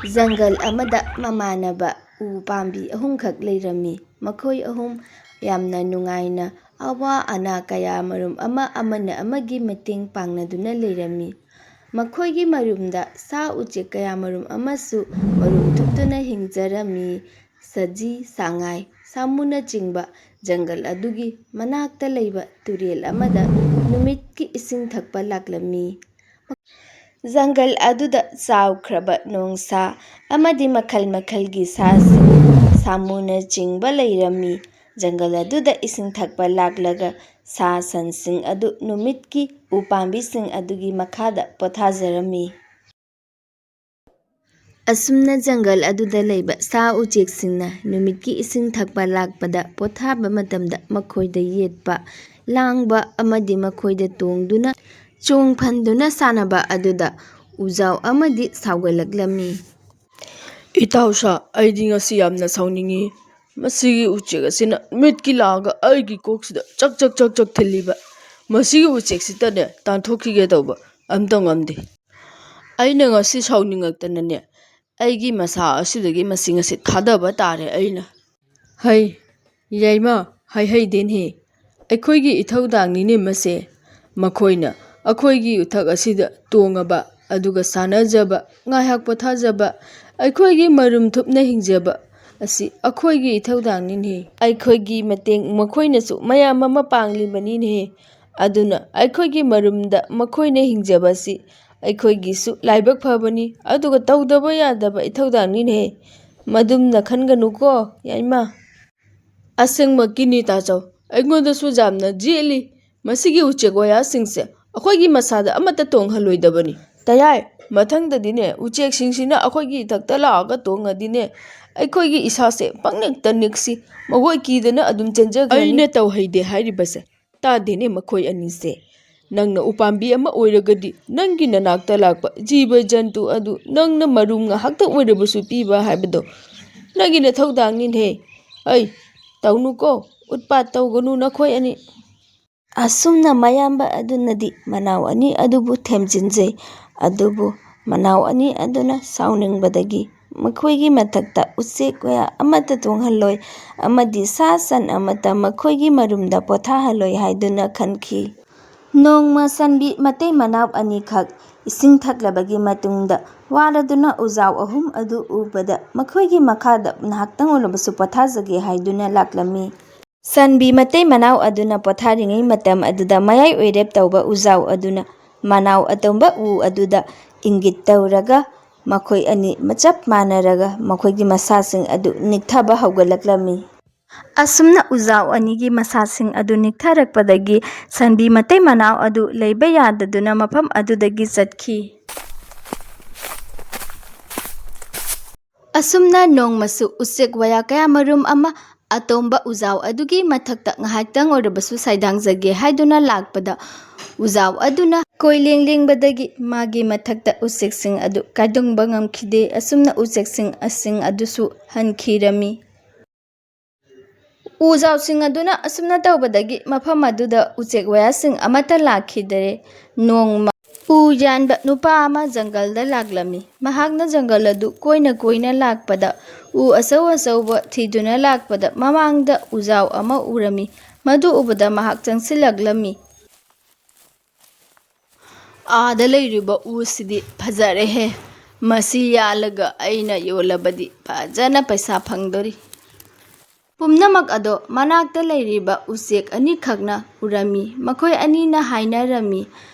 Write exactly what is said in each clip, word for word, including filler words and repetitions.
ꯖꯪꯒꯜ ꯑꯃꯗ ꯃꯃꯥꯟꯅꯕ ꯎ ꯄꯥꯝꯕꯤ ꯑꯍꯨꯝꯈꯛ ꯂꯩꯔꯝꯃꯤ꯫ ꯃꯈꯣꯏ ꯑꯍꯨꯝ ꯌꯥꯝꯅ ꯅꯨꯡꯉꯥꯏꯅ ꯑꯋꯥ ꯑꯅꯥ ꯀꯌꯥꯃꯔꯨꯝ ꯑꯃ ꯑꯃꯅ ꯑꯃꯒꯤ ꯃꯇꯦꯡ ꯄꯥꯡꯅꯗꯨꯅ ꯂꯩꯔꯝꯃꯤ꯫ ꯃꯈꯣꯏꯒꯤ ꯃꯔꯨꯝꯗ ꯁꯥ ꯎꯆꯦꯛ ꯀꯌꯥꯃꯔꯨꯝ ꯑꯃꯁꯨ ꯃꯔꯨꯝ ꯊꯨꯞꯇꯨꯅ ꯍꯤꯡꯖꯔꯝꯃꯤ꯫ ꯁꯖꯤ, ꯁꯉꯥꯏ, ꯁꯥꯃꯨꯅꯆꯤꯡꯕ ꯖꯪꯒꯜ ꯑꯗꯨꯒꯤ ꯃꯅꯥꯛꯇ ꯂꯩꯕ ꯇꯨꯔꯦꯜ ꯑꯃꯗ ꯅꯨꯃꯤꯠꯀꯤ ꯏꯁꯤꯡ ꯊꯛꯄ ꯂꯥꯛꯂꯝꯃꯤ꯫ ꯖꯪꯒꯜ ꯑꯗꯨꯗ ꯆꯥꯎꯈ꯭ꯔꯕ ꯅꯣꯡꯁꯥ ꯑꯃꯗꯤ ꯃꯈꯜ ꯃꯈꯜꯒꯤ ꯁꯥꯁꯤꯡ, ꯁꯥꯃꯨꯅꯆꯤꯡꯕ ꯂꯩꯔꯝꯃꯤ꯫ ꯖꯪꯒꯜ ꯑꯗꯨꯗ ꯏꯁꯤꯡ ꯊꯛꯄ ꯂꯥꯛꯂꯒ ꯁꯥ ꯁꯟꯁꯤꯡ ꯑꯗꯨ ꯅꯨꯃꯤꯠꯀꯤ ꯎꯄꯥꯝꯕꯤꯁꯤꯡ ꯑꯗꯨꯒꯤ ꯃꯈꯥꯗ ꯄꯣꯊꯥꯖꯔꯝꯃꯤ꯫ ꯑꯁꯨꯝꯅ ꯖꯪꯒꯜ ꯑꯗꯨꯗ ꯂꯩꯕ ꯁꯥ ꯎꯆꯦꯛꯁꯤꯡꯅ ꯅꯨꯃꯤꯠꯀꯤ ꯏꯁꯤꯡ ꯊꯛꯄ ꯂꯥꯛꯄꯗ ꯄꯣꯊꯥꯕ ꯃꯇꯝꯗ ꯃꯈꯣꯏꯗ ꯌꯦꯠꯄ, ꯂꯥꯡꯕ ꯑꯃꯗꯤ ꯃꯈꯣꯏꯗ ꯇꯣꯡꯗꯨꯅ ꯆꯣꯡ ꯐꯟꯗꯨꯅ ꯁꯥꯟꯅꯕ ꯑꯗꯨꯗ ꯎꯖꯥꯎ ꯑꯃꯗꯤ ꯁꯥꯎꯒꯠꯂꯛꯂꯝꯃꯤ꯫ "ꯏꯇꯥꯎ ꯁꯥ, ꯑꯩꯗꯤ ꯉꯁꯤ ꯌꯥꯝꯅ ꯁꯥꯎꯅꯤꯡꯉꯤ꯫ ꯃꯁꯤꯒꯤ ꯎꯆꯦꯛ ꯑꯁꯤꯅ ꯅꯨꯃꯤꯠꯀꯤ ꯂꯥꯛꯑꯒ ꯑꯩꯒꯤ ꯀꯣꯛꯁꯤꯗ ꯆꯛ ꯆꯛ ꯆꯛ ꯆꯛ ꯊꯤꯜꯂꯤꯕ꯫ ꯃꯁꯤꯒꯤ ꯎꯆꯦꯛꯁꯤꯇꯅꯦ ꯇꯥꯟꯊꯣꯛꯈꯤꯒꯦ ꯇꯧꯕ ꯑꯝꯇ ꯉꯝꯗꯦ꯫ ꯑꯩꯅ ꯉꯁꯤ ꯁꯥꯎꯅꯤꯡꯉꯛꯇꯅꯅꯦ, ꯑꯩꯒꯤ ꯃꯁꯥ ꯑꯁꯤꯗꯒꯤ ꯃꯁꯤ ꯉꯁꯤ ꯊꯥꯗꯕ ꯇꯥꯔꯦ ꯑꯩꯅ꯫" "ꯍꯩ, ꯌꯥꯏꯃ, ꯍꯥꯏꯍꯩꯗꯦꯅꯦ꯫ ꯑꯩꯈꯣꯏꯒꯤ ꯏꯊꯧꯗꯥꯡꯅꯤꯅꯦ ꯃꯁꯦ꯫ ꯃꯈꯣꯏꯅ ꯑꯩꯈꯣꯏꯒꯤ ꯎꯊꯛ ꯑꯁꯤꯗ ꯇꯣꯡꯉꯕ, ꯑꯗꯨꯒ ꯁꯥꯟꯅꯖꯕ, ꯉꯥꯏꯍꯥꯛ ꯄꯣꯊꯥꯖꯕ, ꯑꯩꯈꯣꯏꯒꯤ ꯃꯔꯨꯝ ꯊꯨꯞꯅ ꯍꯤꯡꯖꯕ ꯑꯁꯤ ꯑꯩꯈꯣꯏꯒꯤ ꯏꯊꯧꯗꯥꯡꯅꯤꯅꯦ꯫ ꯑꯩꯈꯣꯏꯒꯤ ꯃꯇꯦꯡ ꯃꯈꯣꯏꯅꯁꯨ ꯃꯌꯥꯝ ꯑꯃ ꯄꯥꯡꯂꯤꯕꯅꯤꯅꯦ꯫ ꯑꯗꯨꯅ ꯑꯩꯈꯣꯏꯒꯤ ꯃꯔꯨꯝꯗ ꯃꯈꯣꯏꯅ ꯍꯤꯡꯖꯕ ꯑꯁꯤ ꯑꯩꯈꯣꯏꯒꯤꯁꯨ ꯂꯥꯏꯕꯛ ꯐꯕꯅꯤ, ꯑꯗꯨꯒ ꯇꯧꯗꯕ ꯌꯥꯗꯕ ꯏꯊꯧꯗꯥꯡꯅꯤꯅꯦ꯫ ꯃꯗꯨꯝꯅ ꯈꯟꯒꯅꯨꯀꯣ, ꯌꯥꯏꯃ꯫" "ꯑꯁꯦꯡꯃꯛꯀꯤꯅꯤ ꯇꯥꯆꯧ, ꯑꯩꯉꯣꯟꯗꯁꯨ ꯌꯥꯝꯅ ꯌꯦꯠꯂꯤ꯫ ꯃꯁꯤꯒꯤ ꯎꯆꯦꯛ ꯋꯥꯌꯥꯁꯤꯡꯁꯦ ꯑꯩꯈꯣꯏꯒꯤ ꯃꯁꯥꯗ ꯑꯃꯠꯇ ꯇꯣꯡꯍꯜꯂꯣꯏꯗꯕꯅꯤ꯫ ꯇꯌꯥꯏ, ꯃꯊꯪꯗꯗꯤꯅꯦ ꯎꯆꯦꯛꯁꯤꯡꯁꯤꯅ ꯑꯩꯈꯣꯏꯒꯤ ꯏꯊꯛꯇ ꯂꯥꯛꯑꯒ ꯇꯣꯡꯉꯗꯤꯅꯦ, ꯑꯩꯈꯣꯏꯒꯤ ꯏꯁꯥꯁꯦ ꯄꯪꯅꯤꯛꯇ ꯅꯤꯛꯁꯤ, ꯃꯈꯣꯏ ꯀꯤꯗꯅ ꯑꯗꯨꯝ ꯆꯦꯟꯖꯈ꯭ꯔꯅꯤ꯫" "ꯑꯩꯅ ꯇꯧꯍꯩꯗꯦ ꯍꯥꯏꯔꯤꯕꯁꯦ ꯇꯥꯗꯦꯅꯦ ꯃꯈꯣꯏ ꯑꯅꯤꯁꯦ꯫ ꯅꯪꯅ ꯎꯄꯥꯝꯕꯤ ꯑꯃ ꯑꯣꯏꯔꯒꯗꯤ ꯅꯪꯒꯤ ꯅꯅꯥꯛꯇ ꯂꯥꯛꯄ ꯖꯤꯕ ꯖꯟꯇꯨ ꯑꯗꯨ ꯅꯪꯅ ꯃꯔꯨꯝ ꯉꯥꯏꯍꯥꯛꯇ ꯑꯣꯏꯔꯕꯁꯨ ꯄꯤꯕ ꯍꯥꯏꯕꯗꯣ ꯅꯪꯒꯤ ꯅꯊꯧꯗꯥꯡꯅꯤꯅꯦ꯫ ꯑꯩ ꯇꯧꯅꯨꯀꯣ, ꯎꯠꯄꯥꯠ ꯇꯧꯒꯅꯨ ꯅꯈꯣꯏ ꯑꯅꯤ꯫" ꯑꯁꯨꯝꯅ ꯃꯌꯥꯝꯕ ꯑꯗꯨꯅꯗꯤ ꯃꯅꯥꯎ ꯑꯅꯤ ꯑꯗꯨꯕꯨ ꯊꯦꯝꯖꯤꯟꯖꯩ꯫ ꯑꯗꯨꯕꯨ ꯃꯅꯥꯎ ꯑꯅꯤ ꯑꯗꯨꯅ ꯁꯥꯎꯅꯤꯡꯕꯗꯒꯤ ꯃꯈꯣꯏꯒꯤ ꯃꯊꯛꯇ ꯎꯆꯦꯛ ꯋꯥꯌꯥ ꯑꯃꯠꯇ ꯇꯣꯡꯍꯜꯂꯣꯏ ꯑꯃꯗꯤ ꯁꯥ ꯁꯟ ꯑꯃꯠꯇ ꯃꯈꯣꯏꯒꯤ ꯃꯔꯨꯝꯗ ꯄꯣꯊꯥꯍꯜꯂꯣꯏ ꯍꯥꯏꯗꯨꯅ ꯈꯟꯈꯤ꯫ ꯅꯣꯡꯃ ꯁꯟꯕꯤ ꯃꯇꯩ ꯃꯅꯥꯎ ꯑꯅꯤꯈꯛ ꯏꯁꯤꯡ ꯊꯛꯂꯕꯒꯤ ꯃꯇꯨꯡꯗ ꯋꯥꯔꯗꯨꯅ ꯎꯖꯥꯎ ꯑꯍꯨꯝ ꯑꯗꯨ ꯎꯕꯗ ꯃꯈꯣꯏꯒꯤ ꯃꯈꯥꯗ ꯉꯥꯏꯍꯥꯛꯇꯪ ꯑꯣꯏꯔꯕꯁꯨ ꯄꯣꯊꯥꯖꯒꯦ ꯍꯥꯏꯗꯨꯅ ꯂꯥꯛꯂꯝꯃꯤ꯫ ꯁꯟꯕꯤ ꯃꯇꯩ ꯃꯅꯥꯎ ꯑꯗꯨꯅ ꯄꯣꯊꯥꯔꯤꯉꯩ ꯃꯇꯝ ꯑꯗꯨꯗ ꯃꯌꯥꯏ ꯑꯣꯏꯔꯦꯞ ꯇꯧꯕ ꯎꯖꯥꯎ ꯑꯗꯨꯅ ꯃꯅꯥꯎ ꯑꯇꯣꯝꯕ ꯎ ꯑꯗꯨꯗ ꯏꯪꯒꯤꯠ ꯇꯧꯔꯒ ꯃꯈꯣꯏ ꯑꯅꯤ ꯃꯆꯞ ꯃꯥꯟꯅꯔꯒ ꯃꯈꯣꯏꯒꯤ ꯃꯁꯥꯁꯤꯡ ꯑꯗꯨ ꯅꯤꯛꯊꯕ ꯍꯧꯒꯠꯂꯛꯂꯝꯃꯤ꯫ ꯑꯁꯨꯝꯅ ꯎꯖꯥꯎ ꯑꯅꯤꯒꯤ ꯃꯁꯥꯁꯤꯡ ꯑꯗꯨ ꯅꯤꯛꯊꯔꯛꯄꯗꯒꯤ ꯁꯟꯕꯤ ꯃꯇꯩ ꯃꯅꯥꯎ ꯑꯗꯨ ꯂꯩꯕ ꯌꯥꯗꯗꯨꯅ ꯃꯐꯝ ꯑꯗꯨꯗꯒꯤ ꯆꯠꯈꯤ꯫ ꯑꯁꯨꯝꯅ ꯅꯣꯡꯃꯁꯨ ꯎꯆꯦꯛ ꯋꯥꯌꯥ ꯀꯌꯥ ꯃꯔꯨꯝ ꯑꯃ ꯑꯇꯣꯝꯕ ꯎꯖꯥꯎ ꯑꯗꯨꯒꯤ ꯃꯊꯛꯇ ꯉꯥꯏꯍꯥꯛꯇꯪ ꯑꯣꯏꯔꯕꯁꯨ ꯁꯥꯏꯗꯥꯡꯖꯒꯦ ꯍꯥꯏꯗꯨꯅ ꯂꯥꯛꯄꯗ, ꯎꯖꯥꯎ ꯑꯗꯨꯅ ꯀꯣꯏꯂꯦꯡ ꯂꯦꯡꯕꯗꯒꯤ ꯃꯥꯒꯤ ꯃꯊꯛꯇ ꯎꯆꯦꯛꯁꯤꯡ ꯑꯗꯨ ꯀꯥꯏꯗꯣꯡꯕ ꯉꯝꯈꯤꯗꯦ꯫ ꯑꯁꯨꯝꯅ ꯎꯆꯦꯛꯁꯤꯡ ꯑꯁꯤꯡ ꯑꯗꯨꯁꯨ ꯍꯟꯈꯤꯔꯝꯃꯤ꯫ ꯎꯖꯥꯎꯁꯤꯡ ꯑꯗꯨꯅ ꯑꯁꯨꯝꯅ ꯇꯧꯕꯗꯒꯤ ꯃꯐꯝ ꯑꯗꯨꯗ ꯎꯆꯦꯛ ꯋꯥꯌꯥꯁꯤꯡ ꯑꯃꯠꯇ ꯂꯥꯛꯈꯤꯗꯔꯦ꯫ ꯅꯣꯡꯃ ꯎ ꯌꯥꯟꯕ ꯅꯨꯄꯥ ꯑꯃ ꯖꯪꯒꯜꯗ ꯂꯥꯛꯂꯝꯃꯤ꯫ ꯃꯍꯥꯛꯅ ꯖꯪꯒꯜ ꯑꯗꯨ ꯀꯣꯏꯅ ꯀꯣꯏꯅ ꯂꯥꯛꯄꯗ ꯎ ꯑꯆꯧ ꯑꯆꯧꯕ ꯊꯤꯗꯨꯅ ꯂꯥꯛꯄꯗ ꯃꯃꯥꯡꯗ ꯎꯖꯥꯎ ꯑꯃ ꯎꯔꯝꯃꯤ꯫ ꯃꯗꯨ ꯎꯕꯗ ꯃꯍꯥꯛ ꯆꯪꯁꯤꯜꯂꯛꯂꯝꯃꯤ꯫ "ꯑꯥꯗ ꯂꯩꯔꯤꯕ ꯎꯁꯤꯗꯤ ꯐꯖꯔꯦꯍꯦ꯫ ꯃꯁꯤ ꯌꯥꯜꯂꯒ ꯑꯩꯅ ꯌꯣꯜꯂꯕꯗꯤ ꯐꯖꯅ ꯄꯩꯁꯥ ꯐꯪꯗꯣꯔꯤ꯫" ꯄꯨꯝꯅꯃꯛ ꯑꯗꯣ ꯃꯅꯥꯛꯇ ꯂꯩꯔꯤꯕ ꯎꯆꯦꯛ ꯑꯅꯤꯈꯛꯅ ꯎꯔꯝꯃꯤ꯫ ꯃꯈꯣꯏ ꯑꯅꯤꯅ ꯍꯥꯏꯅꯔꯝꯃꯤ,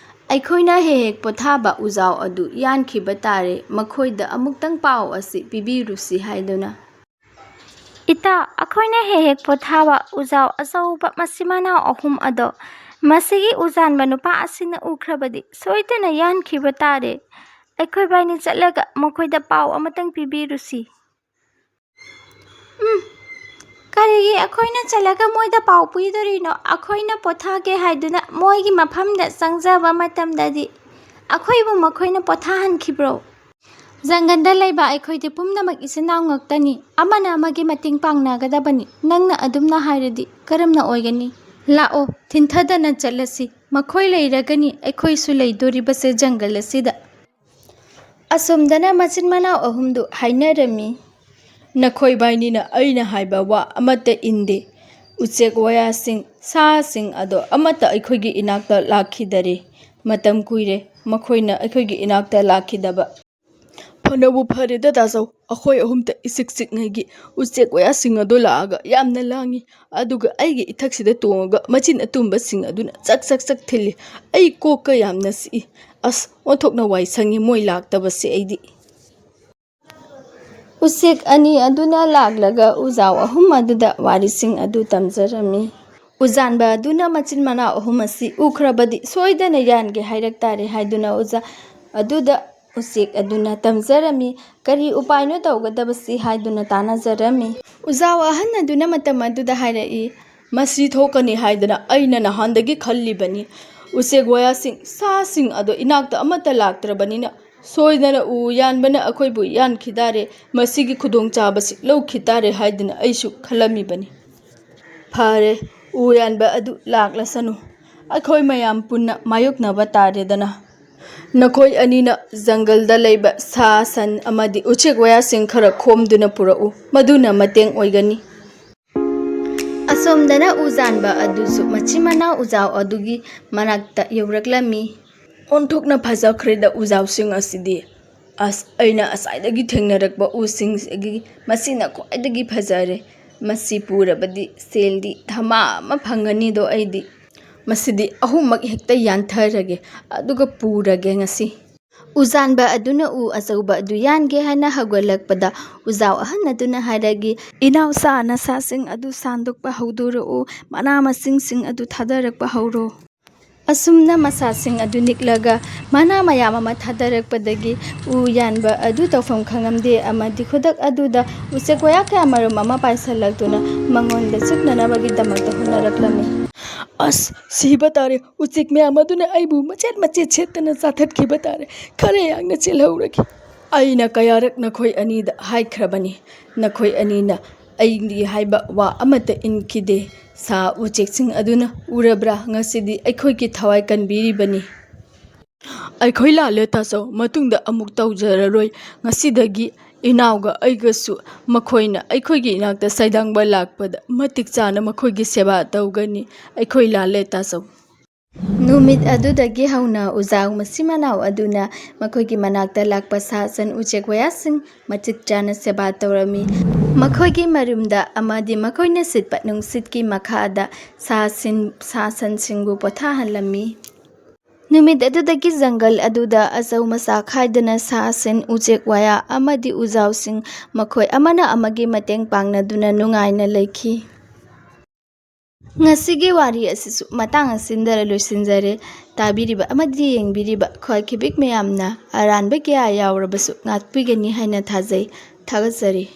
"ꯑꯩꯈꯣꯏꯅ ꯍꯦꯛ ꯍꯦꯛ ꯄꯣꯊꯥꯕ ꯎꯖꯥꯎ ꯑꯗꯨ ꯌꯥꯟꯈꯤꯕ ꯇꯥꯔꯦ, ꯃꯈꯣꯏꯗ ꯑꯃꯨꯛꯇꯪ ꯄꯥꯎ ꯑꯁꯤ ꯄꯤꯕꯤꯔꯨꯁꯤ" ꯍꯥꯏꯗꯨꯅ꯫ "ꯏꯇꯥ, ꯑꯩꯈꯣꯏꯅ ꯍꯦꯛ ꯍꯦꯛ ꯄꯣꯊꯥꯕ ꯎꯖꯥꯎ ꯑꯆꯧꯕ ꯃꯆꯤꯟ ꯃꯅꯥꯎ ꯑꯍꯨꯝ ꯑꯗꯣ ꯃꯁꯤꯒꯤ ꯎꯖꯥꯟꯕ ꯅꯨꯄꯥ ꯑꯁꯤꯅ ꯎꯈ꯭ꯔꯕꯗꯤ ꯁꯣꯏꯗꯅ ꯌꯥꯟꯈꯤꯕ ꯇꯥꯔꯦ꯫ ꯑꯩꯈꯣꯏꯕꯥꯏꯅꯤ ꯆꯠꯂꯒ ꯃꯈꯣꯏꯗ ꯄꯥꯎ ꯑꯃꯇꯪ ꯄꯤꯕꯤꯔꯨꯁꯤ꯫" "ꯎꯝ, ꯀꯔꯤꯒꯤ ꯑꯩꯈꯣꯏꯅ ꯆꯠꯂꯒ ꯃꯣꯏꯗ ꯄꯥꯎ ꯄꯤꯗꯣꯔꯤꯅꯣ? ꯑꯩꯈꯣꯏꯅ ꯄꯣꯊꯥꯒꯦ ꯍꯥꯏꯗꯨꯅ ꯃꯣꯏꯒꯤ ꯃꯐꯝꯗ ꯆꯪꯖꯕ ꯃꯇꯝꯗꯗꯤ ꯑꯩꯈꯣꯏꯕꯨ ꯃꯈꯣꯏꯅ ꯄꯣꯊꯥꯍꯟꯈꯤꯕ꯭ꯔꯣ? ꯖꯪꯒꯜꯗ ꯂꯩꯕ ꯑꯩꯈꯣꯏꯗꯤ ꯄꯨꯝꯅꯃꯛ ꯏꯆꯤꯟ ꯏꯅꯥꯎ ꯉꯥꯛꯇꯅꯤ꯫ ꯑꯃꯅ ꯑꯃꯒꯤ ꯃꯇꯦꯡ ꯄꯥꯡꯅꯒꯗꯕꯅꯤ꯫ ꯅꯪꯅ ꯑꯗꯨꯝꯅ ꯍꯥꯏꯔꯗꯤ ꯀꯔꯝꯅ ꯑꯣꯏꯒꯅꯤ? ꯂꯥꯛꯑꯣ, ꯊꯤꯟꯊꯗꯅ ꯆꯠꯂꯁꯤ꯫ ꯃꯈꯣꯏ ꯂꯩꯔꯒꯅꯤ ꯑꯩꯈꯣꯏꯁꯨ ꯂꯩꯗꯣꯔꯤꯕꯁꯦ ꯖꯪꯒꯜ ꯑꯁꯤꯗ꯫" ꯑꯁꯣꯝꯗꯅ ꯃꯆꯤꯟ ꯃꯅꯥꯎ ꯑꯍꯨꯝꯗꯨ ꯍꯥꯏꯅꯔꯝꯃꯤ꯫ "ꯅꯈꯣꯏ ꯕꯥꯏꯅꯤꯅ ꯑꯩꯅ ꯍꯥꯏꯕ ꯋꯥ ꯑꯃꯠꯇ ꯏꯟꯗꯦ꯫ ꯎꯆꯦꯛ ꯋꯥꯌꯥꯁꯤꯡ, ꯁꯥꯁꯤꯡ ꯑꯗꯣ ꯑꯃꯠꯇ ꯑꯩꯈꯣꯏꯒꯤ ꯏꯅꯥꯛꯇ ꯂꯥꯛꯈꯤꯗꯔꯦ꯫ ꯃꯇꯝ ꯀꯨꯏꯔꯦ ꯃꯈꯣꯏꯅ ꯑꯩꯈꯣꯏꯒꯤ ꯏꯅꯥꯛꯇ ꯂꯥꯛꯈꯤꯗꯕ꯫" "ꯐꯅꯕꯨ ꯐꯔꯦꯗ ꯇꯥꯖꯧ, ꯑꯩꯈꯣꯏ ꯑꯍꯨꯝꯇ ꯏꯆꯤꯛ ꯆꯤꯛꯉꯩꯒꯤ ꯎꯆꯦꯛ ꯋꯥꯌꯥꯁꯤꯡ ꯑꯗꯣ ꯂꯥꯛꯑꯒ ꯌꯥꯝꯅ ꯂꯥꯡꯉꯤ, ꯑꯗꯨꯒ ꯑꯩꯒꯤ ꯏꯊꯛꯁꯤꯗ ꯇꯣꯡꯉꯒ ꯃꯆꯤꯟ ꯑꯇꯨꯝꯕꯁꯤꯡ ꯑꯗꯨꯅ ꯆꯛ ꯆꯛ ꯆꯛ ꯊꯤꯜꯂꯤ꯫ ꯑꯩ ꯀꯣꯛꯀ ꯌꯥꯝꯅ ꯆꯤꯛꯏ꯫ ꯑꯁ, ꯑꯣꯟꯊꯣꯛꯅ ꯋꯥꯏ ꯁꯪꯉꯤ ꯃꯣꯏ ꯂꯥꯛꯇꯕꯁꯦ ꯑꯩꯗꯤ꯫" ꯎꯆꯦꯛ ꯑꯅꯤ ꯑꯗꯨꯅ ꯂꯥꯛꯂꯒ ꯎꯖꯥꯎ ꯑꯍꯨꯝ ꯑꯗꯨꯗ ꯋꯥꯔꯤꯁꯤꯡ ꯑꯗꯨ ꯇꯝꯖꯔꯝꯃꯤ꯫ ꯎꯖꯥꯟꯕ ꯑꯗꯨꯅ ꯃꯆꯤꯟ ꯃꯅꯥꯎ ꯑꯍꯨꯝ ꯑꯁꯤ ꯎꯈ꯭ꯔꯕꯗꯤ ꯁꯣꯏꯗꯅ ꯌꯥꯟꯒꯦ ꯍꯥꯏꯔꯛ ꯇꯥꯔꯦ ꯍꯥꯏꯗꯨꯅ ꯎꯖꯥ ꯑꯗꯨꯗ ꯎꯆꯦꯛ ꯑꯗꯨꯅ ꯇꯝꯖꯔꯝꯃꯤ꯫ "ꯀꯔꯤ ꯎꯄꯥꯏꯅꯣ ꯇꯧꯒꯗꯕꯁꯤ?" ꯍꯥꯏꯗꯨꯅ ꯇꯥꯟꯅꯖꯔꯝꯃꯤ꯫ ꯎꯖꯥꯎ ꯑꯍꯟ ꯑꯗꯨꯅ ꯃꯇꯝ ꯑꯗꯨꯗ ꯍꯥꯏꯔꯛꯏ, "ꯃꯁꯤ ꯊꯣꯛꯀꯅꯤ ꯍꯥꯏꯗꯅ ꯑꯩꯅ ꯅꯍꯥꯟꯗꯒꯤ ꯈꯜꯂꯤꯕꯅꯤ꯫ ꯎꯆꯦꯛ ꯋꯥꯌꯥꯁꯤꯡ, ꯁꯥꯁꯤꯡ ꯑꯗꯣ ꯏꯅꯥꯛꯇ ꯑꯃꯠꯇ ꯂꯥꯛꯇ꯭ꯔꯕꯅꯤꯅ ꯁꯣꯏꯗꯅ ꯎ ꯌꯥꯟꯕꯅ ꯑꯩꯈꯣꯏꯕꯨ ꯌꯥꯟꯈꯤ ꯇꯥꯔꯦ, ꯃꯁꯤꯒꯤ ꯈꯨꯗꯣꯡꯆꯥꯕꯁꯤ ꯂꯧꯈꯤ ꯇꯥꯔꯦ ꯍꯥꯏꯗꯨꯅ ꯑꯩꯁꯨ ꯈꯜꯂꯝꯃꯤꯕꯅꯤ꯫" "ꯐꯔꯦ, ꯎ ꯌꯥꯟꯕ ꯑꯗꯨ ꯂꯥꯛꯂꯁꯅꯨ, ꯑꯩꯈꯣꯏ ꯃꯌꯥꯝ ꯄꯨꯟꯅ ꯃꯥꯌꯣꯛꯅꯕ ꯇꯥꯔꯦꯗꯅ꯫ ꯅꯈꯣꯏ ꯑꯅꯤꯅ ꯖꯪꯒꯜꯗ ꯂꯩꯕ ꯁꯥ ꯁꯟ ꯑꯃꯗꯤ ꯎꯆꯦꯛ ꯋꯥꯌꯥꯁꯤꯡ ꯈꯔ ꯈꯣꯝꯗꯨꯅ ꯄꯨꯔꯛꯎ, ꯃꯗꯨꯅ ꯃꯇꯦꯡ ꯑꯣꯏꯒꯅꯤ꯫" ꯑꯁꯣꯝꯗꯅ ꯎꯖꯥꯟꯕ ꯑꯗꯨꯁꯨ ꯃꯆꯤꯟ ꯃꯅꯥꯎ ꯎꯖꯥꯎ ꯑꯗꯨꯒꯤ ꯃꯅꯥꯛꯇ ꯌꯧꯔꯛꯂꯝꯃꯤ꯫ "ꯑꯣꯟꯊꯣꯛꯅ ꯐꯖꯈ꯭ꯔꯦꯗ ꯎꯖꯥꯎꯁꯤꯡ ꯑꯁꯤꯗꯤ꯫ ꯑꯁ, ꯑꯩꯅ ꯉꯁꯥꯏꯗꯒꯤ ꯊꯦꯡꯅꯔꯛꯄ ꯎꯁꯤꯡꯁꯤꯒꯤ ꯃꯁꯤꯅ ꯈ꯭ꯋꯥꯏꯗꯒꯤ ꯐꯖꯔꯦ꯫ ꯃꯁꯤ ꯄꯨꯔꯕꯗꯤ ꯁꯦꯜꯗꯤ ꯙꯃꯥ ꯑꯃ ꯐꯪꯒꯅꯤꯗꯣ ꯑꯩꯗꯤ꯫ ꯃꯁꯤꯗꯤ ꯑꯍꯨꯝꯃꯛ ꯍꯦꯛꯇ ꯌꯥꯟꯊꯔꯒꯦ, ꯑꯗꯨꯒ ꯄꯨꯔꯒꯦ ꯉꯁꯤ꯫" ꯎꯖꯥꯟꯕ ꯑꯗꯨꯅ ꯎ ꯑꯆꯧꯕ ꯑꯗꯨ ꯌꯥꯟꯒꯦ ꯍꯥꯏꯅ ꯍꯧꯒꯠꯂꯛꯄꯗ, ꯎꯖꯥꯎ ꯑꯍꯟ ꯑꯗꯨꯅ ꯍꯥꯏꯔꯛꯏ, "ꯏꯅꯥꯎꯆꯥ, ꯅꯁꯥꯁꯤꯡ ꯑꯗꯨ ꯁꯥꯟꯗꯣꯛꯄ ꯍꯧꯗꯣꯔꯛꯎ, ꯃꯅꯥ ꯃꯁꯤꯡꯁꯤꯡ ꯑꯗꯨ ꯊꯥꯗꯔꯛꯄ ꯍꯧꯔꯣ꯫" ꯑꯁꯨꯝꯅ ꯃꯁꯥꯁꯤꯡ ꯑꯗꯨ ꯅꯤꯛꯂꯒ ꯃꯅꯥ ꯃꯌꯥꯝ ꯑꯃ ꯊꯥꯗꯔꯛꯄꯗꯒꯤ ꯎ ꯌꯥꯟꯕ ꯑꯗꯨ ꯇꯧꯐꯝ ꯈꯪꯉꯝꯗꯦ ꯑꯃꯗꯤ ꯈꯨꯗꯛ ꯑꯗꯨꯗ ꯎꯆꯦꯛ ꯋꯥꯌꯥ ꯀꯌꯥꯃꯔꯨꯝ ꯑꯃ ꯄꯥꯏꯁꯜꯂꯛꯇꯨꯅ ꯃꯉꯣꯟꯗ ꯆꯤꯛꯅꯅꯕꯒꯤꯗꯃꯛꯇ ꯍꯣꯠꯅꯔꯛꯂꯝꯃꯤ꯫ "ꯑꯁ, ꯁꯤꯕ ꯇꯥꯔꯦ꯫ ꯎꯆꯦꯛ ꯃꯌꯥꯝ ꯑꯗꯨꯅ ꯑꯩꯕꯨ ꯃꯆꯦꯠ ꯃꯆꯦꯠ ꯁꯦꯠꯇꯅ ꯆꯥꯊꯠꯈꯤꯕ ꯇꯥꯔꯦ꯫ ꯈꯔ ꯌꯥꯡꯅ ꯆꯦꯜꯍꯧꯔꯒꯦ꯫" "ꯑꯩꯅ ꯀꯌꯥꯔꯛ ꯅꯈꯣꯏ ꯑꯅꯤꯗ ꯍꯥꯏꯈ꯭ꯔꯕꯅꯤ, ꯅꯈꯣꯏ ꯑꯅꯤꯅ ꯑꯩꯒꯤ ꯍꯥꯏꯕ ꯋꯥ ꯑꯃꯠꯇ ꯏꯟꯈꯤꯗꯦ꯫ ꯁꯥ ꯎꯆꯦꯛꯁꯤꯡ ꯑꯗꯨꯅ ꯎꯔꯕ꯭ꯔꯥ? ꯉꯁꯤꯗꯤ ꯑꯩꯈꯣꯏꯒꯤ ꯊꯋꯥꯏ ꯀꯟꯕꯤꯔꯤꯕꯅꯤ꯫" ꯑꯩꯈꯣꯏ ꯂꯥꯜꯂꯦ ꯇꯥꯆꯧ, ꯃꯇꯨꯡꯗ ꯑꯃꯨꯛ ꯇꯧꯖꯔꯔꯣꯏ꯫ ꯉꯁꯤꯗꯒꯤ ꯏꯅꯥꯎꯒ ꯑꯩꯒꯁꯨ ꯃꯈꯣꯏꯅ ꯑꯩꯈꯣꯏꯒꯤ ꯏꯅꯥꯛꯇ ꯁꯩꯗꯥꯡꯕ ꯂꯥꯛꯄꯗ ꯃꯇꯤꯛ ꯆꯥꯅ ꯃꯈꯣꯏꯒꯤ ꯁꯦꯕꯥ ꯇꯧꯒꯅꯤ꯫ ꯑꯩꯈꯣꯏ ꯂꯥꯜꯂꯦ ꯇꯥꯆꯧ꯫ ꯅꯨꯃꯤꯠ ꯑꯗꯨꯗꯒꯤ ꯍꯧꯅ ꯎꯖꯥꯎ ꯃꯆꯤꯟ ꯃꯅꯥꯎ ꯑꯗꯨꯅ ꯃꯈꯣꯏꯒꯤ ꯃꯅꯥꯛꯇ ꯂꯥꯛꯄ ꯁꯥ ꯁꯟ ꯎꯆꯦꯛ ꯋꯥꯌꯥꯁꯤꯡ ꯃꯇꯤꯛ ꯆꯥꯅ ꯁꯦꯕꯥ ꯇꯧꯔꯝꯃꯤ꯫ ꯃꯈꯣꯏꯒꯤ ꯃꯔꯨꯝꯗ ꯑꯃꯗꯤ ꯃꯈꯣꯏꯅ ꯁꯤꯠꯄ ꯅꯨꯡꯁꯤꯠꯀꯤ ꯃꯈꯥꯗ ꯁꯥ ꯁꯤꯟ-, ꯁꯥ ꯁꯟꯁꯤꯡꯕꯨ ꯄꯣꯊꯥꯍꯜꯂꯝꯃꯤ꯫ ꯅꯨꯃꯤꯠ ꯑꯗꯨꯗꯒꯤ ꯖꯪꯒꯜ ꯑꯗꯨꯗ ꯑꯆꯧ ꯃꯆꯥ ꯈꯥꯏꯗꯅ ꯁꯥ ꯁꯟ, ꯎꯆꯦꯛ ꯋꯥꯌꯥ ꯑꯃꯗꯤ ꯎꯖꯥꯎꯁꯤꯡ ꯃꯈꯣꯏ ꯑꯃꯅ ꯑꯃꯒꯤ ꯃꯇꯦꯡ ꯄꯥꯡꯅꯗꯨꯅ ꯅꯨꯡꯉꯥꯏꯅ ꯂꯩꯈꯤ꯫ ꯉꯁꯤꯒꯤ ꯋꯥꯔꯤ ꯑꯁꯤꯁꯨ ꯃꯇꯥꯡ ꯑꯁꯤꯗ ꯂꯣꯏꯁꯤꯟꯖꯔꯦ꯫ ꯇꯥꯕꯤꯔꯤꯕ ꯑꯃꯗꯤ ꯌꯦꯡꯕꯤꯔꯤꯕ ꯈ꯭ꯋꯥꯏꯈꯤꯕꯤꯛ ꯃꯌꯥꯝꯅ ꯑꯔꯥꯟꯕ ꯀꯌꯥ ꯌꯥꯎꯔꯕꯁꯨ ꯉꯥꯛꯄꯤꯒꯅꯤ ꯍꯥꯏꯅ ꯊꯥꯖꯩ꯫ ꯊꯥꯒꯠꯆꯔꯤ꯫